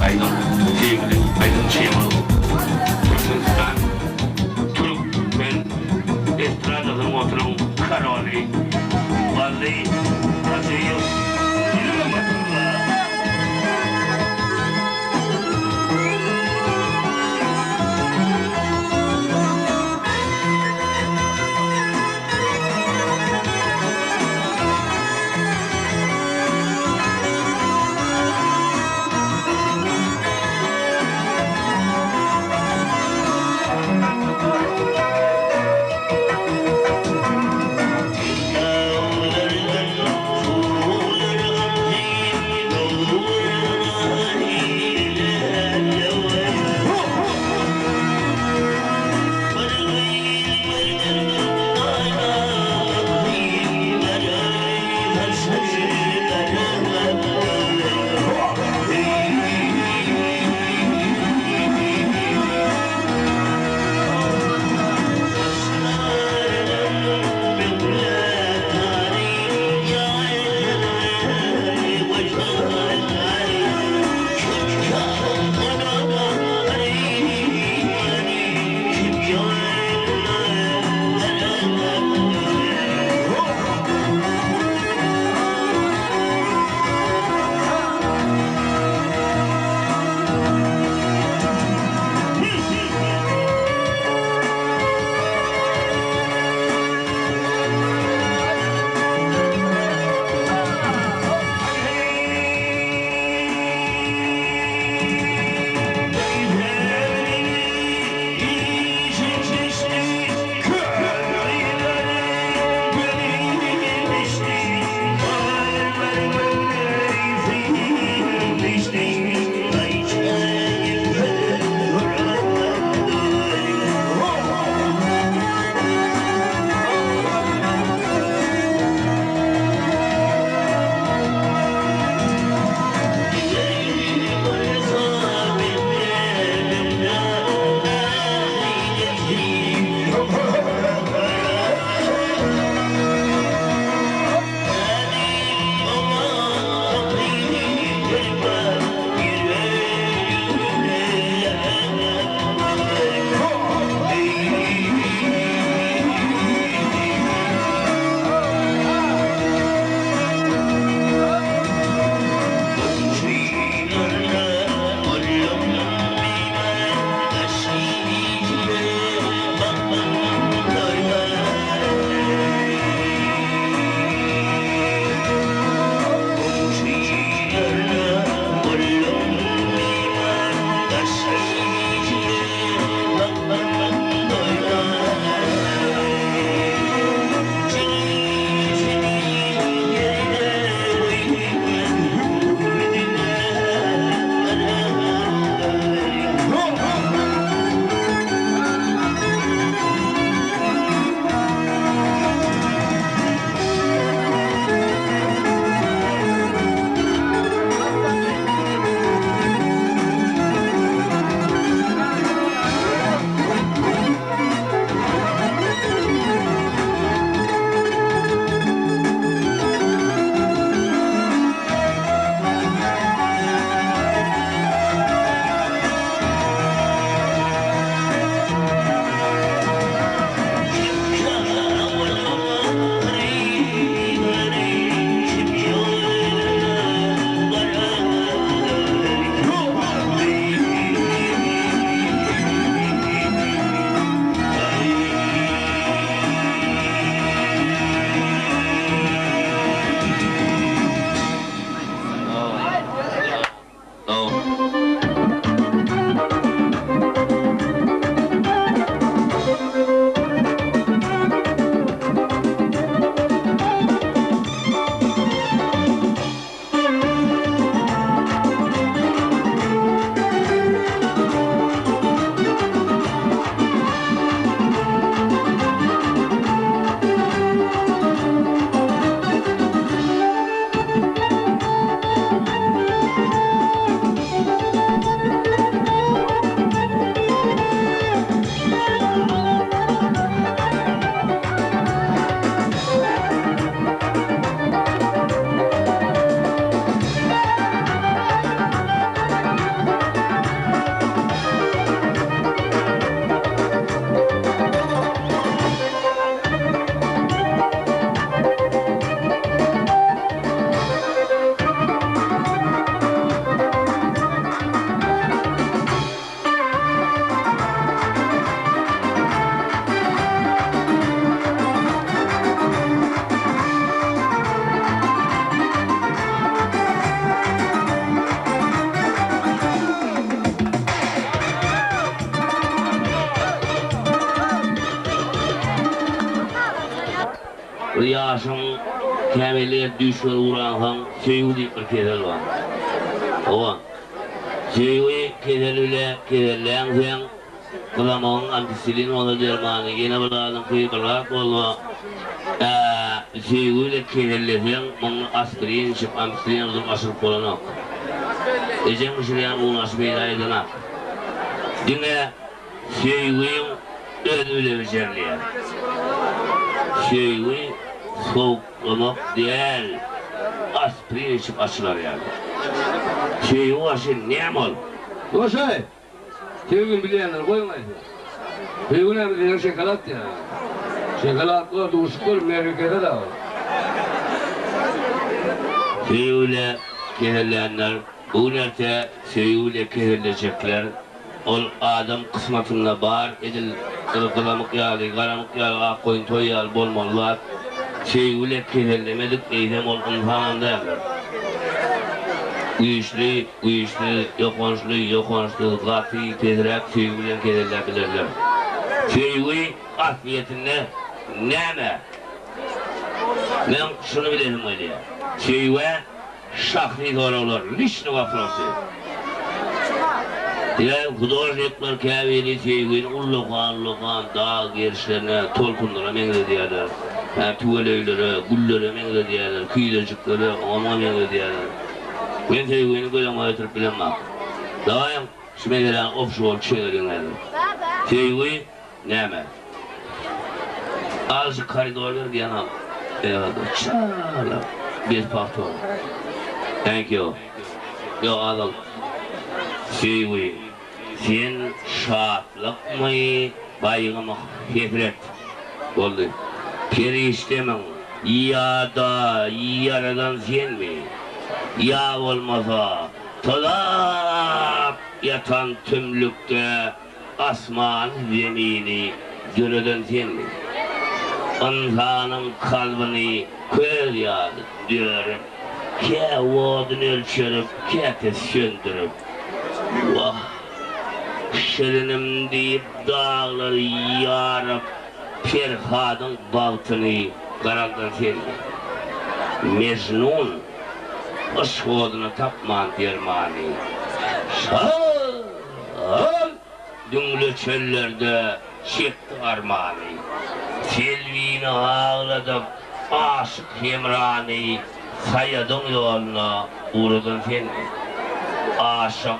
Aýdym söýgüli aýdymçymyz Türkmenistan Türkmen estrada sungatynyň koroly Bally Hajyýew Nigmatullah. Ýaşyň kämillige gelip düýş görüp ugransoň, söýgi diýip bir kesel bar. Hawa, söýgi keseli bile keselläňseň, gyzamygyň ampisilin bolsa dermany, ýene bir zadyňky bir zat bolsa, ä, söýgi bile keselleseň, muny aspirin içip, ampisilin urup aşyryp bolanok. Ejeň bişirýän un aşy peýda edenak. Diňe Söýgiň özi bile bejerilýär. Söýgi sowuklamak däl, aspirin içip açylar ýaly. Söýgi başy näme ol? Goşaý! Söýgini bilýänler goýuň aýsyn. Söýgi näme diýseň şokolad diýýär. Şokoladlar duşup görüp mergi kesel a ol. Söýgi bile kesellänler bu gün erte söýgi bile kesellejekler. Ol adam kysmatynda bar, edil bir gyzamyk ýaly, garamyk ýaly, ak goýun toýy ýaly bolmaly zat. Söýgi bile kesellemedik, eýsem ol ynsanam däldir. Güýçli, güýçsüz, ýokançly, ýokançsyz, gaty, pesräk söýgi bilen keselläp bilerler. Söýgi aslyýetinde näme? Meň şuny bilesim gelýär. Söýgä Şahsy soraglar, liçny waprosy. Diýen hudožnikler käbiri söýgini ullakan-ullakan dag gerişlerine, tolkunlara meňzedýärler. Hä, tüweleýlere, güllere meňzedýärler, küýzejiklere, oňa-muňa meňzedýärler. Men söýgini göz öňüme getirip bilemok. Dawaýyň, şu meseläni obşy bolup çözeliň häzir. Söýgi näme? Azajyk koridor ber diýen al. Çala bez powtor. Thank you. Ýok azal. Söýgi. Sen şatlykmy, gaýgymy hesret. Boldy. Perişdemiň ýa-da ýaradan senmi? Ýa bolmasa tozap ýatan tümlükde Asmany zemini döreden senmi? Ynsanyň kalbyny köz ýaly dörüp, kä oduny ölçerip, käte söndürip. Wah, şirinim diýip daglary ýaryp, Perhadyň bagtyny garaldan senmi? Mejnun yşk oduna tapman dermany, Şa! Ol düňle çöllerde çekdi armany. Selbini agladyp, aşyk Hemrany Saýadyň ýoluna ugradan senmi? Aşyk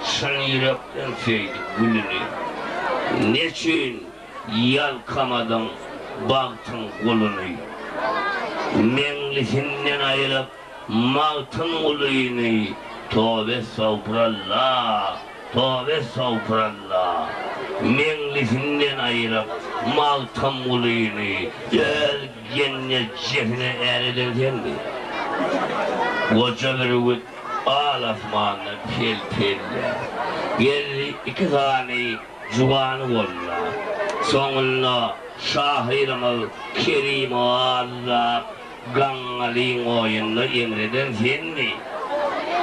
çyn ýürekden söýdi gülüni. Neçün ýalkamadyň bagtyň guluny? Meňlisinden aýryp, Magtymgulyny toba estagfuralla, toba estagfuralla, Meňlisinden aýryp Magtymgulyny öz gelnejesine är eden senmi? Goja bürgüt al asmanda pel-pellär, Geldi iki sany jugany golla. Soňunda şahyrymyz Kerimi aldap, Gaňňalyň oýunda emreden senmi?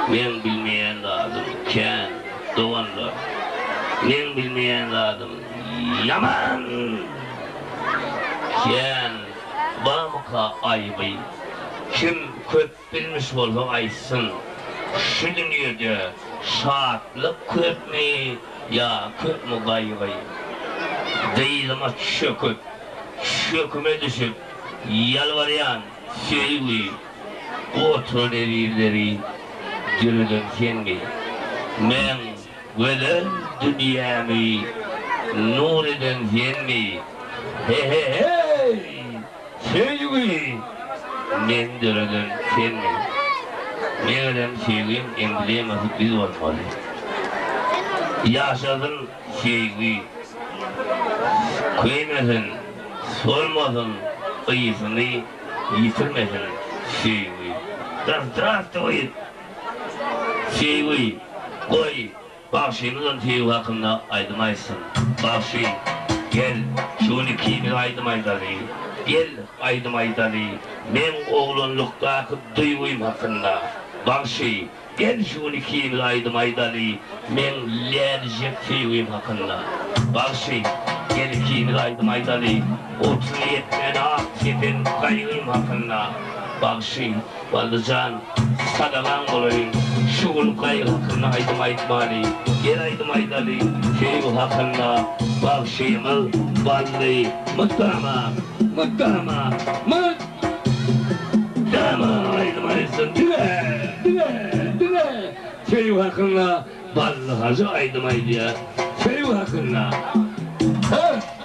Meň bilmeýän zadym kän, doganlar. Meň bilmeýän zadym ýaman kän. Barmyka aýby? Kim köp bilmiş bolsa aýtsyn. Şu dünýede şatlyk köpmi ýa köpmi gaýgy? Dyzyma çöküp, çöküme düşüp, Ýalbarýan, söýgi, oturan ezizleri döreden senmi? Meň gözel dünýämi nur eden senmi? He-he-heý, söýgi, meni döreden senmi? Megerem söýgiň emblemasy biz bolmaly. Ýaşasyn söýgi, köýmesin! Solmasyn ysyny ýitirmesin söýgi. Da zdrastwuýt söýgi goý bagşymyzam söýgi hakynda aýdym aýtsyn. Bagşy gel şu gün ikimiz aýdym aýdaly gel aýdym aýdaly meň oglanlykdaky duýgym hakynda bagşy Gel şu gün ikimiz aýdym aýdaly meň lälijek söýgim hakynda. Bagşy. Gel ikimiz aýdym aýdaly, Otuna ýetmän ak kepen gaýgym hakynda. Bagşy, Bally jan, sadagaň bolaýyn, şu gün gaýgy hakynda aýdym aýtmaly. Gel aýdym aýdaly, söýgi hakynda. Bagşymyz Bally mydama, mydama, mydama aýdym aýtsyn. Diňe, diňe, diňe söýgi hakynda Bally hajy aýdym aýdýar. Söýgi hakynda. Hä?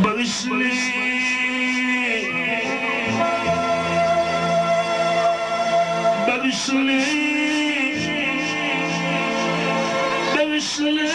Bagyşly. Bagyşly. Bagyşly.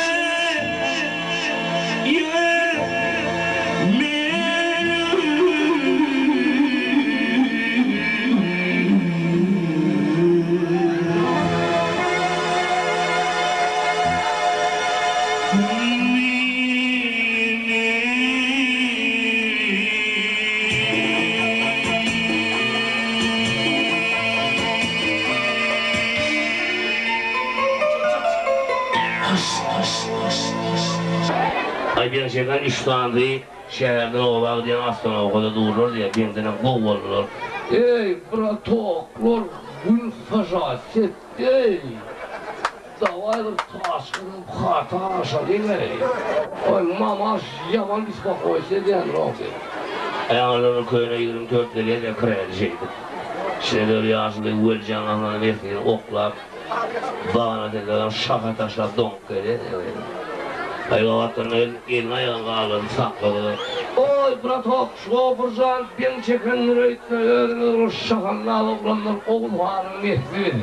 Aýdýan şeker üç sany şäherden oba gidýän ostanowkada durlar diýýär, benzinem gowy boldular. Eý, bratoklar, gün sažat etdi-eý. Dawaý bir taşkynyň hata aşalyň-eý. Oý, mamaş ýaman bispokoýt edýändir-ow diýip. Aýallaryň köne 24 gelýär-de kireli şeýdip. Şeýle bir ýaşuly Weljan aňany mesligini oklap, bagana seredip, şaha taşlap doňup gelýär-de. Aýgabatlaryň elini-aýagyny galdyryp saklady. Oý, bratok, şofur jan, beň çekendir öýtme, özümiz bir şahandaz oglanlar Oguz hanyň nesli biz.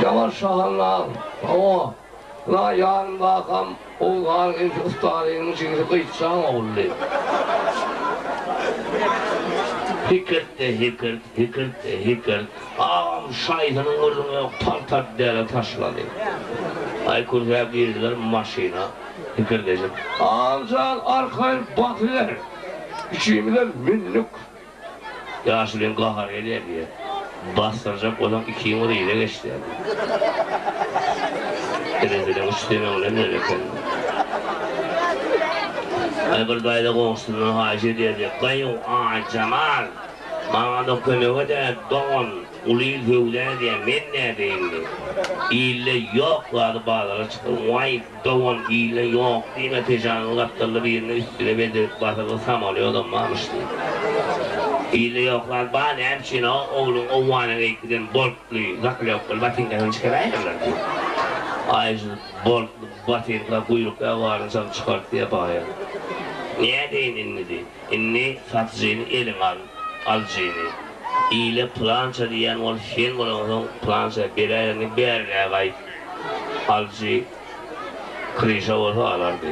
Ýaman şahandaz, hawa, la ýanymdakam Oguz hanyň inisi Ustalynyň jigisi Gyýçaň oguldy. Hikirt-de hikirt, hikirt-de hikirt. Agam şaýsynyň gürrüňi ýok, palta däle taşlady. Aý kürsäp girdiler maşyna hikirdeşip. Agam jan arkaýyn basyber. Üçimizem mündük. Ýaşulyň gahary gelýär diýýär. Basdyrjak bolsaň ikiň bir yza geç diýýär. Enesiniň üçden öňüne minen eken. Aý bir daýza goňşusyndan haýyş edýär diýýär. Gyýw, Aýjemal! Maňa-da kömek ed-ä, dogan, uly il söwda edýär, men nädeýin diýip. Ilde ýok zady bazara çykar, waý, dogan, ilde ýok diýme, pejanyň gapdalynda birine üstüne bedirip basylgy samolýodam barmyş diýip. Ilde ýok zat bar, näme üçin o ogluň Owgana geýip giden boltly, zaklýopkaly botinkasyny çykaraýarlar diýip. Aý, şu boltly botinka guýruk ýagy baryny çalyp çykardy diýýär baýa. Nädeýin indi diýip. Indi satyjyny eliňe al, alyjyny. Ile pylança diýýän bol, sen bolaňsoň pylança beräýerini bäriräk aýt. Alyjy kryşa bolsa alardy.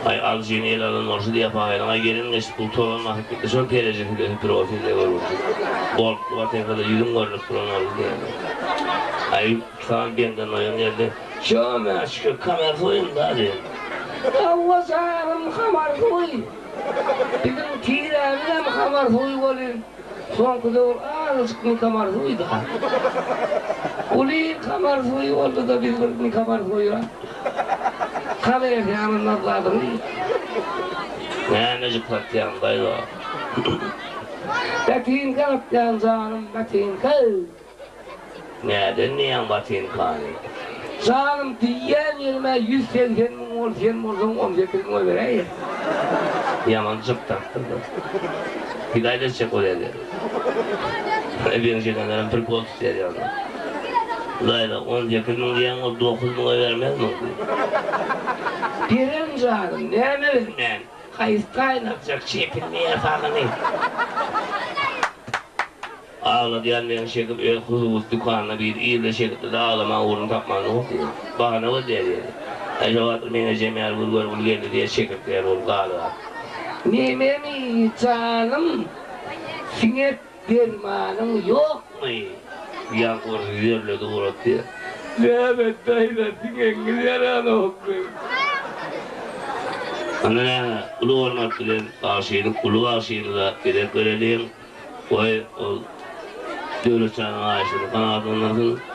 Aý, alyjyny ele alan bolşy diýýär pahyryň. Aý, gelin geçip bu tozan basyp gitdi, şol perejesi-de süpürip otyr diýýär görgüli. Boltly botinkada ýüzüň görnüp duran boldy diýýär. Aý, sany benden oýan geldi. Şöme şükür kamar soýun-da diýen. Hawa janym kamar soý. Biziň tirämizem kamar soý welin, soňky döwür azajyk nikamar soýda. Uly kamar soýy boldy-da biz bir nikamar soýra. Kamerýanyň nazadyny. Nämejik satýaň daýza? Botinka satýan janym, botinka. Näden diýýäň botinkany? Janym diýýän ýerime 180 müň bol sen bolsaň 18 müňe beräýer. Ýaman jypdapdyr-da. Hidaýat etjek bolýar diýýär. Beň jedenlerem prikol tutýar ýaly. Laýla, 18 müň diýýäň ol dokuz müňe bermezmiň diýýär. Bererin janym, näme bermän. Haýsy taýyn aljak, çepinmi ýa sagyny? Agladýan meni çekip öz hususy dükanyna bir ýylda çekipdi-de aglamaga orun tapman dur. Bahana gözleýär diýdi. Aý şo wagtlar meň ejem ýaly bir görgüli geldi diýe çekirtge ýaly bolup galyp. Nememi janym, siňek dermanyň ýokmy? Ýaňky bir zerledi ugrady diýe. Näme daýza siňegiňiz ýaranokmy? Onda näme, uly hormat bilen bagşynyň uly bagşymyza gezek bereliň. Goý, ol Döwletjanyň haýyşyny kanagatlandyrsyn.